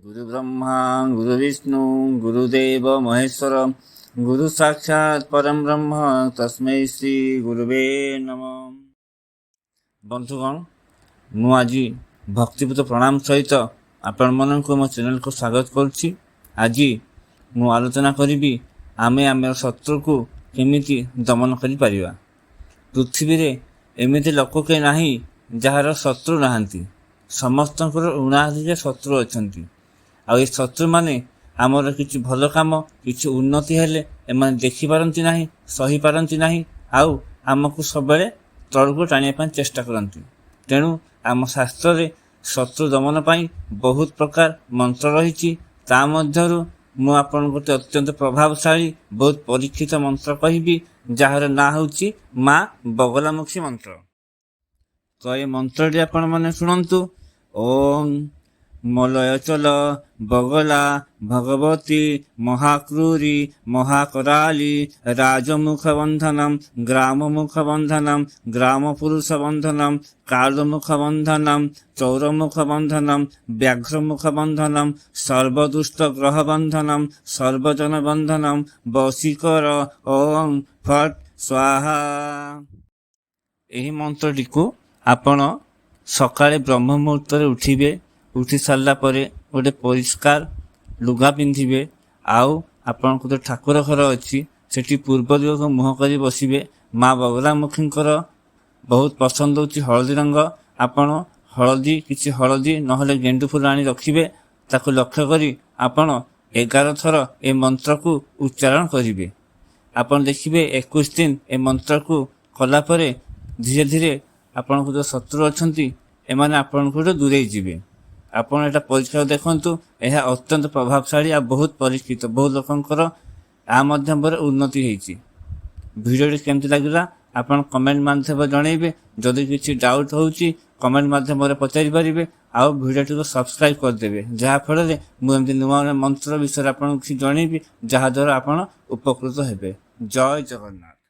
ଗୁରୁ ବ୍ରହ୍ମା ଗୁରୁ ବିଷ୍ଣୁ ଗୁରୁଦେବ ମହେଶ୍ୱର, ଗୁରୁ ସାକ୍ଷାତ ପରମ ବ୍ରହ୍ମ, ତସ୍ମୈ ଶ୍ରୀ ଗୁରୁବେ ନମଃ। ବନ୍ଧୁଗଣ, ମୁଁ ଆଜି ଭକ୍ତିପୂତ ପ୍ରଣାମ ସହିତ ଆପଣମାନଙ୍କୁ ମୋ ଚ୍ୟାନେଲକୁ ସ୍ୱାଗତ କରୁଛି। ଆଜି ମୁଁ ଆଲୋଚନା କରିବି, ଆମେ ଆମର ଶତ୍ରୁକୁ କେମିତି ଦମନ କରିପାରିବା। ପୃଥିବୀରେ ଏମିତି ଲୋକ କେହି ନାହିଁ ଯାହାର ଶତ୍ରୁ ନାହାନ୍ତି। ସମସ୍ତଙ୍କର ଊଣାଧିକ ଶତ୍ରୁ ଅଛନ୍ତି। ଆଉ ଏ ଶତ୍ରୁମାନେ ଆମର କିଛି ଭଲ କାମ, କିଛି ଉନ୍ନତି ହେଲେ ଏମାନେ ଦେଖିପାରନ୍ତି ନାହିଁ, ସହିପାରନ୍ତି ନାହିଁ ଆଉ ଆମକୁ ସବୁବେଳେ ତଳକୁ ଟାଣିବା ପାଇଁ ଚେଷ୍ଟା କରନ୍ତି। ତେଣୁ ଆମ ଶାସ୍ତ୍ରରେ ଶତ୍ରୁ ଦମନ ପାଇଁ ବହୁତ ପ୍ରକାର ମନ୍ତ୍ର ରହିଛି। ତା ମଧ୍ୟରୁ ମୁଁ ଆପଣଙ୍କୁ ଗୋଟେ ଅତ୍ୟନ୍ତ ପ୍ରଭାବଶାଳୀ, ବହୁତ ପରୀକ୍ଷିତ ମନ୍ତ୍ର କହିବି, ଯାହାର ନାଁ ହେଉଛି ମା ବଗଲାମୁଖୀ ମନ୍ତ୍ର। ତ ଏ ମନ୍ତ୍ରଟି ଆପଣମାନେ ଶୁଣନ୍ତୁ। ଓಂ ମଲୟଚଲ ବଗଲା ଭଗବତୀ ମହାକ୍ରୁରୀ ମହାକରାଲି ରାଜମୁଖ ବନ୍ଧନମ, ଗ୍ରାମମୁଖ ବନ୍ଧନମ, ଗ୍ରାମପୁରୁଷ ବନ୍ଧନମ, କାଳମୁଖ ବନ୍ଧନମ, ଚୌରମୁଖ ବନ୍ଧନମ, ବ୍ୟାଘ୍ରମୁଖ ବନ୍ଧନମ, ସର୍ବଦୁଷ୍ଟ ଗ୍ରହ ବନ୍ଧନମ, ସର୍ବଜନ ବନ୍ଧନମ, ବଶୀକର ଓಂ ଫଟ୍ ସ୍ୱାହା। ଏହି ମନ୍ତ୍ରଟିକୁ ଆପଣ ସକାଳେ ବ୍ରହ୍ମ ମୁହୂର୍ତ୍ତରେ ଉଠିବେ। ଉଠି ସାରିଲା ପରେ ଗୋଟେ ପରିଷ୍କାର ଲୁଗା ପିନ୍ଧିବେ ଆଉ ଆପଣଙ୍କ ଯେଉଁ ଠାକୁର ଘର ଅଛି, ସେଠି ପୂର୍ବ ଦିଗକୁ ମୁହଁ କରି ବସିବେ। ମା ବଗଲାମୁଖୀଙ୍କର ବହୁତ ପସନ୍ଦ ହେଉଛି ହଳଦୀ ରଙ୍ଗ। ଆପଣ ହଳଦୀ, କିଛି ହଳଦୀ ନହେଲେ ଗେଣ୍ଡୁ ଫୁଲ ଆଣି ରଖିବେ। ତାକୁ ଲକ୍ଷ୍ୟ କରି ଆପଣ 11 ଥର ଏ ମନ୍ତ୍ରକୁ ଉଚ୍ଚାରଣ କରିବେ। ଆପଣ ଦେଖିବେ, 21 ଦିନ ଏ ମନ୍ତ୍ରକୁ କଲା ପରେ ଧୀରେ ଧୀରେ ଆପଣଙ୍କ ଯେଉଁ ଶତ୍ରୁ ଅଛନ୍ତି, ଏମାନେ ଆପଣଙ୍କଠୁ ଦୂରେଇ ଯିବେ। ଆପଣ ଏଇଟା ପରୀକ୍ଷା ଦେଖନ୍ତୁ। ଏହା ଅତ୍ୟନ୍ତ ପ୍ରଭାବଶାଳୀ ଆଉ ବହୁତ ପରୀକ୍ଷିତ। ବହୁତ ଲୋକଙ୍କର ଆ ମାଧ୍ୟମରେ ଉନ୍ନତି ହେଇଛି। ଭିଡ଼ିଓଟି କେମିତି ଲାଗିଲା, ଆପଣ କମେଣ୍ଟ ମାଧ୍ୟମରେ ଜଣାଇବେ। ଯଦି କିଛି ଡାଉଟ୍ ହେଉଛି, କମେଣ୍ଟ ମାଧ୍ୟମରେ ପଚାରି ପାରିବେ। ଆଉ ଭିଡ଼ିଓଟିକୁ ସବସ୍କ୍ରାଇବ୍ କରିଦେବେ, ଯାହାଫଳରେ ମୁଁ ଏମିତି ନୂଆ ନୂଆ ମନ୍ତ୍ର ବିଷୟରେ ଆପଣଙ୍କୁ କିଛି ଜଣେଇବି, ଯାହାଦ୍ୱାରା ଆପଣ ଉପକୃତ ହେବେ। ଜୟ ଜଗନ୍ନାଥ।